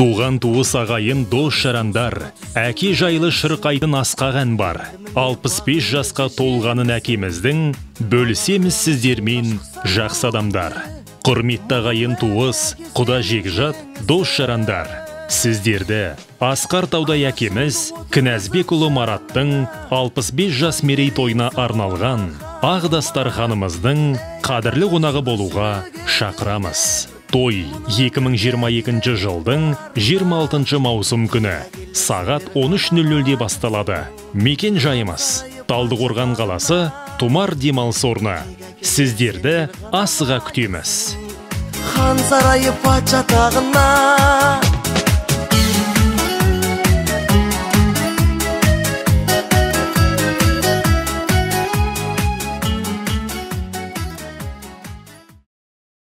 Туған туыс, ағайын, дос жарандар, әке жайлы шырқайтын асқақ ән бар. 65 жасқа толғанын әкеміздің бөлісеміз сіздермен, жақсы адамдар. Құрметті ағайын, туыс, құда жекжат, дос жарандар, сіздерді асқар таудай әкеміз Кінәзбекұлы Мараттың 65 жас мерейтойына арналған ақ дастарханымыздың қадірлі қонағы болуға шақырамыз. Той 2022 жылдың 26 маусым күні сағат 13:00-де басталады. Мекен жайымыз Талдықорған қаласы, Тұмар демалыс орны. Сіздерді асыға күтеміз. Хан сарайы, патша тағына.